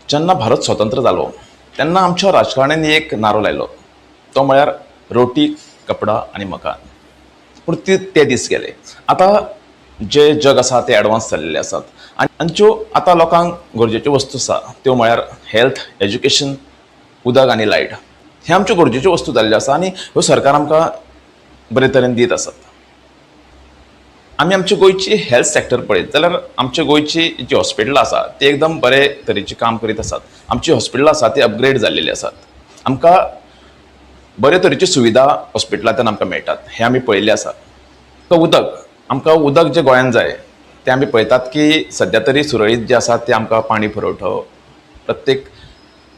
जेन्ना भारत स्वतंत्र जालो तेन्ना आमच्या राजकारण्यांनी एक नारो लायलो, तो म्हळ्यार रोटी, कपडा आनी मकान. पूण ते दीस गेले. आतां जे जग आसा ते एडवान्स जाल्लेले आसात आनी ज्यो आतां लोकांक गरजेच्यो वस्तू आसा त्यो म्हळ्यार हेल्थ, एज्युकेशन, उदक आनी लायट, हे आमच्यो गरजेच्यो वस्तू जाल्ल्यो आसा आनी ह्यो सरकार आमकां बरे तरेन दीत आसात. आमी आमची गोंयची हेल्थ सेक्टर पळयत जाल्यार आमच्या गोंयची जी हॉस्पिटलां आसा ती एकदम बरे तरेची काम करीत आसात. आमची हॉस्पिटलां आसा ती अपग्रेड जाल्लेली आसात. आमकां बरे तरेच्यो सुविधा हॉस्पिटलांतल्यान आमकां मेळटात हें आमी पळयल्लें आसा. उदक, आमकां उदक जें गोंयांत जाय तें आमी पळयतात की सद्या तरी सुरळीत जें आसा तें आमकां पाणी पुरवठो प्रत्येक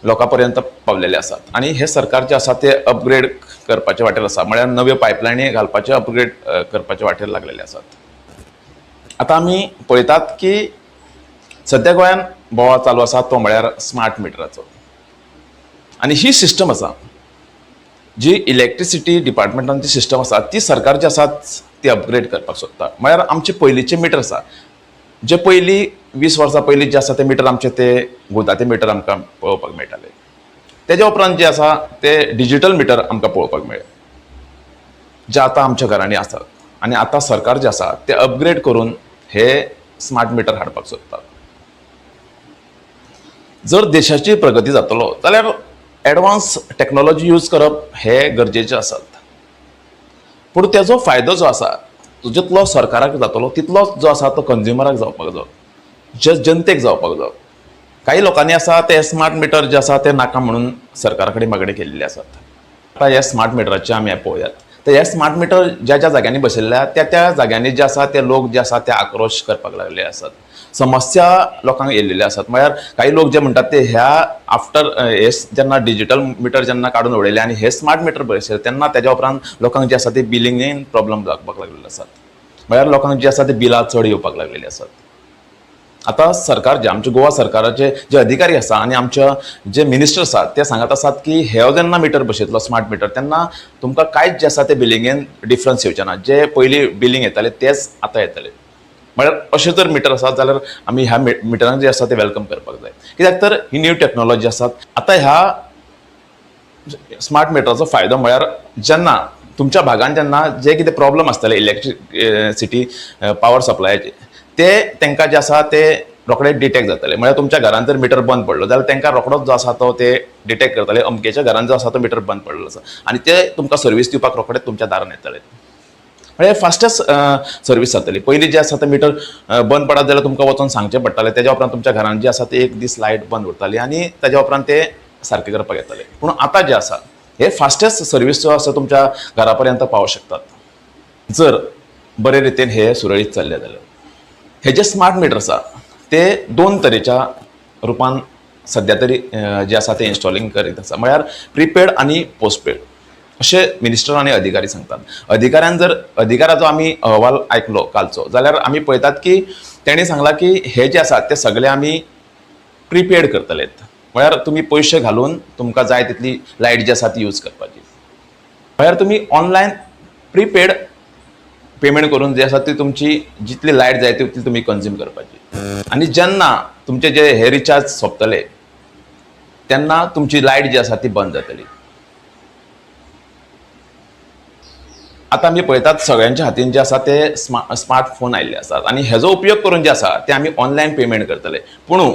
लोकां पर्यंत पावलेले आसात आनी हें सरकार जें आसा तें अपग्रेड करपाचे वाटेर आसा, म्हळ्यार नव्यो पायपलायनी घालपाचे अपग्रेड करपाचे वाटेर लागलेले आसात. आतां आमी पळयतात की सद्या गोंयांत बोवाळ चालू आसा तो म्हळ्यार स्मार्ट मिटराचो आनी ही सिस्टम आसा जी इलेक्ट्रिसिटी डिपार्टमेंटान जी सिस्टम आसा ती सरकार जी आसा ती अपग्रेड करपाक सोदता. म्हळ्यार आमचे पयलींचे मिटर आसा जे पयलीं 20 वर्सां पयलीं जे आसा ते मिटर आमचे ते गुदाते मिटर आमकां पळोवपाक मेळटाले. तेज्या उपरांत जे आसा ते डिजीटल मिटर आमकां पळोवपाक मेळ्ळे जे आतां आमच्या घरांनी आसात आनी आतां सरकार जे आसा ते अपग्रेड करून हे स्मार्ट मिटर हाडपाक सोदतात. जर देशाची प्रगती जातलो जाल्यार एडवान्स टॅक्नोलॉजी यूज करप हे गरजेचें आसात, पूण तेजो फायदो जो आसा जितलो सरकाराक जातलो तितलोच जो आसा तो कंज्युमराक जावपाक जाय, जे जनतेक जावपाक जाय. काही लोकांनी आसा ते स्मार्ट मिटर जे आसा ते नाका म्हणून सरकारा कडेन मागणी केल्ली आसात. आतां ह्या स्मार्ट मिटराचे आमी पळोवयात तर हे स्मार्ट मिटर ज्या ज्या जाग्यांनी बसयल्ल्या त्या त्या जाग्यांनी जे आसा ते लोक जे आसा ते आक्रोश करपाक लागले आसात. समस्या लोकांक येयल्लेल्यो आसात. म्हळ्यार काही लोक जे म्हणटात ते ह्या आफ्टर हे जेन्ना डिजीटल मिटर जेन्ना काडून उडयले आनी हे स्मार्ट मिटर बसयले तेन्ना तेज्या उपरांत लोकांक जे आसा ते बिलिंगेन प्रॉब्लम जावपाक लागलेले आसात. म्हळ्यार लोकांक जे आसा ते बिलां चड येवपाक लागलेली आसात. आतां सरकार जे आमचे गोवा सरकाराचे जे अधिकारी आसा आनी आमच्या जे मिनिस्टर आसात ते सांगत आसात की हे जेन्ना मिटर बसयतलो स्मार्ट मिटर तेन्ना तुमकां कांयच जे आसा ते बिलिंगेन डिफरन्स येवचे ना, जे पयलीं बिलींग येताले तेच आतां येतले. म्हळ्यार अशें जर मिटर आसात जाल्यार आमी ह्या मिटरांक जे आसा ते welcome करपाक जाय, कित्याक तर ही न्यू टॅक्नोलॉजी आसात. आतां ह्या स्मार्ट मिटराचो फायदो म्हळ्यार जेन्ना तुमच्या भागान जेन्ना जे कितें प्रॉब्लम आसतले इलेक्ट्रिसिटी पावर सप्लायाचे ते तांकां जे आसा ते रोखडे डिटेक्ट जातले. म्हळ्यार तुमच्या घरान जर मिटर बंद पडलो जाल्यार तांकां रोखडोच जो आसा तो ते डिटेक्ट करतले अमकेच्या घरान जो आसा तो मिटर बंद पडलेलो आसा आनी ते तुमकां सर्वीस दिवपाक रोखडेच तुमच्या दारान येतले. म्हळ्यार फास्टेस्ट सर्वीस जातली. पयलीं जे आसा ते मिटर बंद पडत जाल्यार तुमकां वचोन सांगचें पडटालें, तेज्या उपरांत तुमच्या घरान जे आसा ते एक दीस लायट बंद उरताली आनी तेज्या उपरांत ते सारकें करपाक येताले. पूण आतां जे आसा हे फास्टेस्ट सर्वीस जो आसा तुमच्या घरा पर्यंत पावोंक शकतात जर बरे रितीन हे सुरळीत चल्ले जाल्यार. हे जे स्मार्ट मिटर आसा ते दोन तरेच्या रुपान सद्या तरी जे आसा ते इन्स्टॉलिंग करीत आसा, म्हळ्यार प्रिपेड आनी पोस्टपेड अशें मिनिस्टर आनी अधिकारी सांगतात. अधिकाऱ्यान जर अधिकाराचो आमी अहवाल आयकलो कालचो जाल्यार आमी पळयतात की तेणी सांगलां की हे जे आसात ते सगळे आमी प्रिपेड करतले, म्हळ्यार तुमी पयशे घालून तुमकां जाय तितली लायट जी आसा ती यूज करपाची. म्हळ्यार तुमी ऑनलायन प्रिपेड पेमेंट करून जे आसा ती तुमची जितली लायट जाय तितली तुमी कंज्यूम करपाची आनी जेन्ना तुमचे जे हे रिचार्ज सोंपतले तेन्ना तुमची लायट जी आसा ती बंद जातली. आतां आमी पळयतात सगळ्यांच्या हातीन जे आसा ते स्मार्टफोन आयिल्ले आसात आनी हेजो उपयोग करून जे आसा ते आमी ऑनलायन पेमेंट करतले. पूण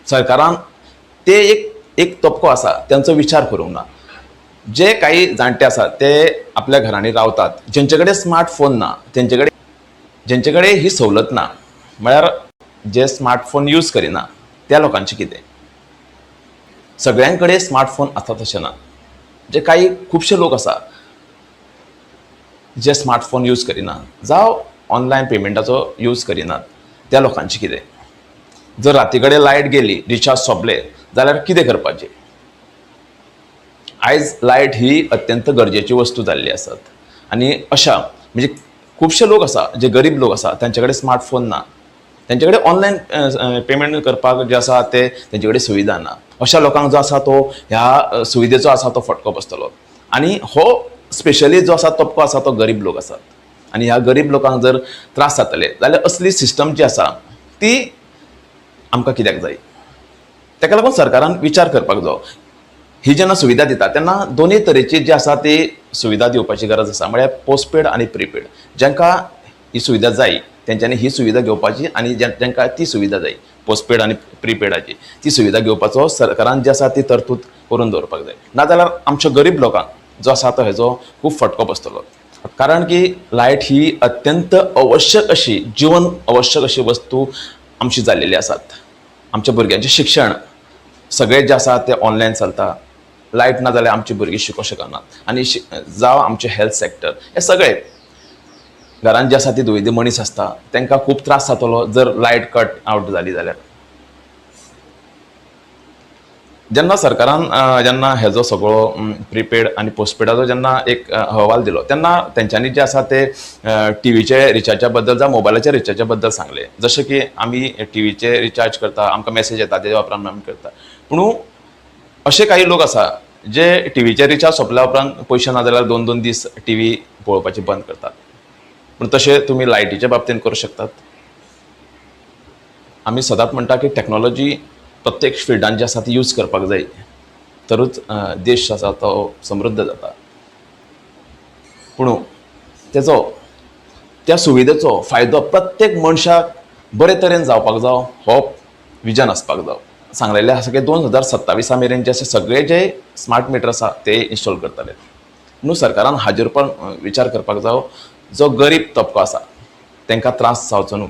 सरकारान ते एक तबको आसा तेंचो विचार करूंक ना. जे काही जाणटे आसात ते आपल्या घरांनी रावतात, जेंचे कडेन स्मार्टफोन ना, जेंचे कडेन ही सवलत ना, म्हळ्यार जे स्मार्टफोन यूज करिना त्या लोकांचें कितें? सगळ्यां कडेन स्मार्टफोन आसा तशें ना. जे काही खुबशे लोक आसा जे स्मार्टफोन यूज करिना जावं ऑनलायन पेमेंटाचो यूज करिनात त्या लोकांचें कितें? जर राती कडेन लायट गेली, रिचार्ज सोंपले जाल्यार कितें करपाचें? आयज लायट ही अत्यंत गरजेची वस्तू जाल्ली आसात आनी अशा म्हणजे खुबशे लोक आसा जे गरीब लोक आसा तेंचे कडेन स्मार्टफोन ना, तेंचे कडेन ऑनलायन पेमेंट करपाक जे आसा ते तेंचे कडेन सुविधा ना. अशा लोकांक जो आसा तो ह्या सुविधेचो आसा तो फटको बसतलो आनी हो स्पेशली जो आसा तबको आसा तो गरीब लोक आसात आनी ह्या गरीब लोकांक जर त्रास जातले जाल्यार असली सिस्टम जी आसा ती आमकां कित्याक जाय? ताका लागून सरकारान विचार करपाक जायो. ही जेन्ना सुविधा दिता तेन्ना दोनूय तरेची जी आसा ती सुविधा दिवपाची गरज आसा, म्हळ्यार पोस्टपेड आनी प्रिपेड. जांकां ही सुविधा जाय तेंच्यांनी ही सुविधा घेवपाची आनी जांकां ती सुविधा जाय पोस्टपेड आनी प्रिपेडाची ती सुविधा घेवपाचो सरकारान जी आसा ती तरतूद करून दवरपाक जाय. नाजाल्यार आमच्या गरीब लोकांक जो आसा तो हेजो खूब फटको बसतलो, कारण की लायट ही अत्यंत आवश्यक अशी जिवन आवश्यक अशी वस्तू आमची जाल्लेली आसात. आमच्या भुरग्यांचें शिक्षण सगळें जें आसा तें ऑनलायन चलता. लायट ना जाल्यार आमची भुरगीं शिकोंक शकनात आनी जावं आमचें हेल्थ सॅक्टर हें सगळें घरान जे आसा ती दुयेंती मनीस आसता तांकां खूब त्रास जातलो जर लायट कट आवट जाली जाल्यार. जेन्ना सरकारान जेन्ना हेजो सगळो प्रिपेड आनी पोस्टपेडाचो जेन्ना एक अहवाल दिलो तेन्ना तेंच्यांनी जे आसा ते टिवीचे रिचार्जा बद्दल जावं मोबायलाच्या रिचार्जा बद्दल सांगलें. जशें की आमी टिवीचे रिचार्ज करता, आमकां मॅसेज येता तेज्या उपरांत आमी करता. पूण अशे काही लोक आसा जे टिवीचे रिचार्ज सोंपल्या उपरांत पयशे ना जाल्यार दोन दोन दीस टिवी पळोवपाची बंद करतात. पूण तशें तुमी लायटीच्या बाबतींत करूं शकतात. आमी सदांच म्हणटा की टॅक्नोलॉजी प्रत्येक फिल्डान जी आसा ती यूज करपाक जाय, तरूच देश आसा तो समृद्ध जाता. पूण तेजो त्या सुविधेचो फायदो प्रत्येक मनशाक बरे तरेन जावपाक जावो हो विजन आसपाक जावो. सांगलेलें आसा की 2027 मेरेन जे आसा सगळे जे स्मार्ट मिटर आसा ते इन्स्टॉल करतले. न्हू सरकारान हाजेर पण विचार करपाक जावो, जो गरीब तबको आसा तांकां त्रास जावचो न्हू.